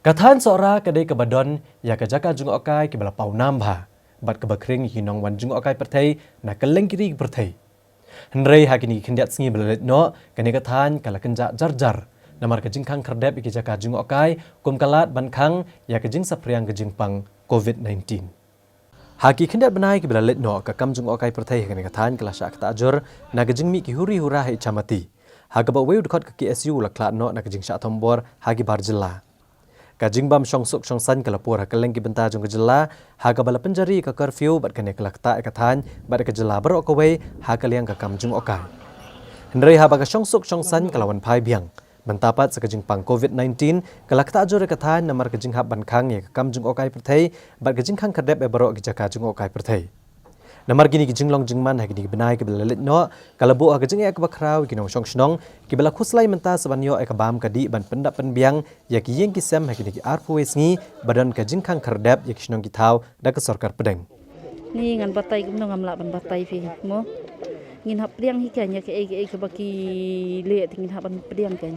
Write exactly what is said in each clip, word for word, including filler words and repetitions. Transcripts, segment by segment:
Ka thaiñ Sohra ka dei kaba don ïa ka jaka jngohkai kaba la pawnam bha bad kaba khring ïa ki nongwan jngohkai pyrthei na kylleng ki ri ki pyrthei. Hynrei ha kine ki khyndiat sngi ba la leit noh, kane ka thaiñ ka la kynjah jar jar namar ka jingkhang khyrdep ïa ki jaka jngohkai kum ka lad ban khang ïa ka jingsaphriang ka jingpang covid nineteen. Ha ki khyndiat bnai kiba la leit noh, ka kam jngohkai pyrthei ha kane ka thaiñ ka la shah ktah jur na ka jingmih ki huri hura ha Ichamati, ha kaba uwei u dkhot ka K S U u la khlad noh na ka jingshah thombor ha ki bar jylla. Ka jingbam shongsuk shongsaiñ ka la pur ha kylleng ki bynta jong ka jylla, ha kaba la pynjari ka curfew bad kane ka la ktah ïa ka thaiñ bad ka jylla baroh kawei ha ka liang ka kam jngohkai. Hynrei haba ka shongsuk shongsaiñ ka la wan phai biang, mynta pat sa ka jingpang covid nineteen ka la ktah jur ïa ka thaiñ namar ka jinghap ban khang ïa ka kam jngohkai pyrthei bad ka jingkhang khyrdep ïa baroh ki jaka jngohkai pyrthei. Namar kine ki jinglong jingman ha kine ki bnai kiba la leit noh, ka la buh ha ka jingeh kaba khraw ïa ki nongshong shnong kiba la khuslai mynta sa ban ïoh ïa ka bam ka dih ban pyndap pynbiang ïa ki ïing ki sem ha kine ki arphew wei sngi ba don ka jingkhang khyrdep ïa ki shnong ki thaw da ka sorkar pdeng. Ni ngan batai kumno ngam lah ban batai phi mo. Ngin hap pdiang hi ka ïa kaei kaei kaba ki leh te ngin hap ban pdiang ka.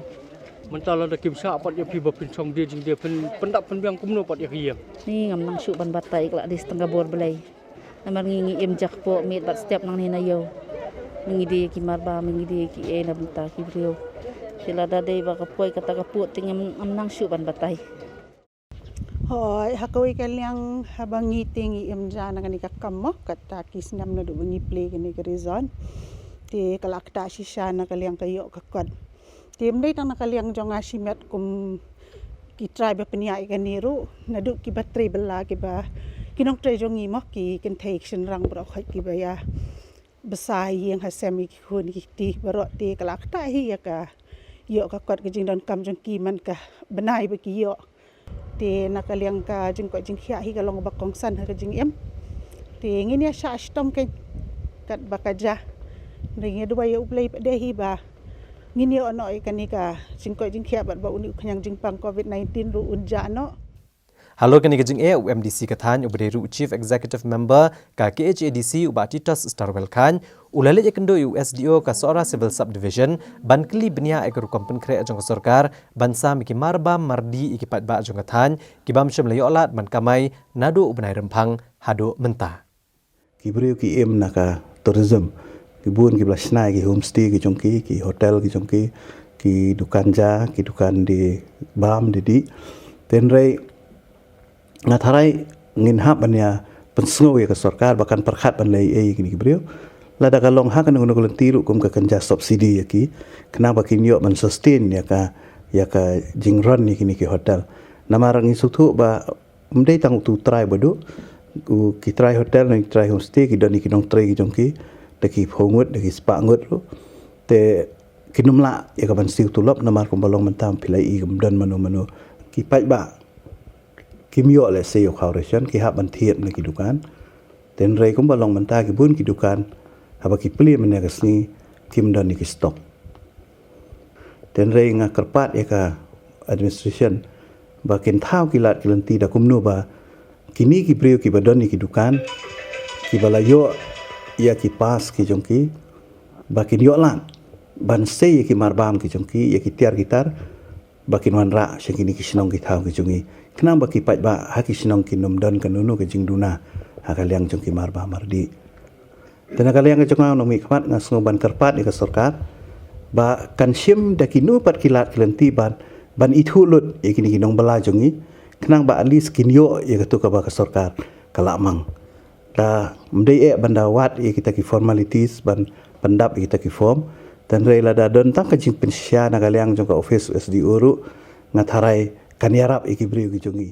Mynta lada kim shah pat ïa phi ba phin shong die jingdie, phin pyndap pynbiang kumno pat ïa ka ïing? Ni ngam nang shuh ban batai, ka la dei tang ka bor Blei. Namar ngi ngi im jakpoh miet bad step nangne na ïew. Ngi die ki marbam, ngi die ki ei na bynta ki briew. Te lada dei ba ka poi kata ka pud te ngam, ngam nang shuh ban batai. Hooid, ha kawei ka liang haba ngi te ngi im ja na kane ka kam mo, kata ki snem naduh ba ngi plie kane ka reason. Te ka la ktah shisha na ka liang ka ïoh ka kot. Te ym dei tang na ka liang jong nga shimet kum ki trai ba pynïaid ïa kane ruh, naduh kiba trei bylla, kiba ki nongtrei jong ngi mo, ki kynthei ki shynrang baroh khoit kiba ïa bsa ïing ha sem ïa ki khun ki kti baroh, te ka la ktah hi ïa ka ïoh ka kot ka jingdonkam jong ki man ka bnai ba ki ïoh. Te na ka liang ka jingkoit jingkhiah hi ka long ba kongsan ha ka jingim. Te ngin ïa shah shitom kein katba ka jia. Hynrei ngi duwai ïa U Blei pat de hi ba ngin ïoh noh ïa kane ka jingkoit jingkhiah bad ba une u khñiang jingpang covid nineteen ruh un jah noh. Halor kane ka jingeh, u M D C ka thaiñ uba dei ruh u Chief Executive Member ka K H A D C, u Bah Titos Starwell Chyne, u la leit ïakynduh ïa u S D O ka Sohra Civil Subdivision ban kylli bniah ïa ka rukom pynkhreh jong ka sorkar ban sam ïa ki marbam mardih ïa ki paidbah jong ka thaiñ kibym shym la ïoh lad ban kamai naduh u bnai Rymphang haduh mynta. Ki briew ki im na ka tourism, ki bun kiba la shna ïa ki homestay ki jong ki, ki hotel ki jong ki, ki dukan ja, ki dukan die bam die dih. Hynrei nga tharai ngin hap ban ïa pynsngew ïa ka sorkar ba kan pyrkhat ban leh ei ei ïa kine ki briew. Lada ka long ha kano kano ka lynti ruh kum ka kynja subsidy ïa ki, khnang ba kin ïoh ban sustain ïa ka, ïa ka jingrun ïa kine ki hotel. Namar ngi sngewthuh ba ym dei tang utu u trai ba duh, u, ki trai hotel ne ki trai homestay ki don ïa ki nongtrei ki jong ki da ki phew ngut, da ki spah ngut ruh. Te kin ym lah ïa ka ban siew tulop namar kumba long mynta ym phi la i ym don mano mano. Ki paidbah kim ïoh lehse ïa u khaw ration, ki hap ban thied na ki dukan. Hynrei kumba long mynta ki bun ki dukan, haba ki plie mynne ka sngi kim don ïa ki stock. Hynrei nga kyrpad ïa ka administration ba kin thaw ki lad ki lynti da kumno ba kine ki briew kiba don ïa ki dukan, kiba la ïoh ïa ki pass ki jong ki, ba kin ïoh lad ban sei ïa ki marbam ki jong ki, ïa ki tiar ki tar, ba kin wanrah sha kine ki shnong ki thaw ki jong ngi, khnang ba ki paidbah ha ki shnong kin ym don kano kano ka jingduna ha ka liang jong ki marbam mardih. Te na ka liang ka jong nga u nongmihkhmat, nga sngew ban kyrpad ïa ka sorkar ba kan shim da kino pat ki lad ki lynti ban, ban ithuh lut ïa kine ki nongbylla jong ngi, khnang ba at least kin ïoh ïa kato kaba ka sorkar ka la mang. Te ym dei eh ban da wad ïa kita ki formalities ban pyndap ïa kita ki form. Hynrei lada don tang ka jingpynshisha na ka liang jong ka office S D O ruh, nga tharai kan ïarap ïa ki briew ki jong ngi.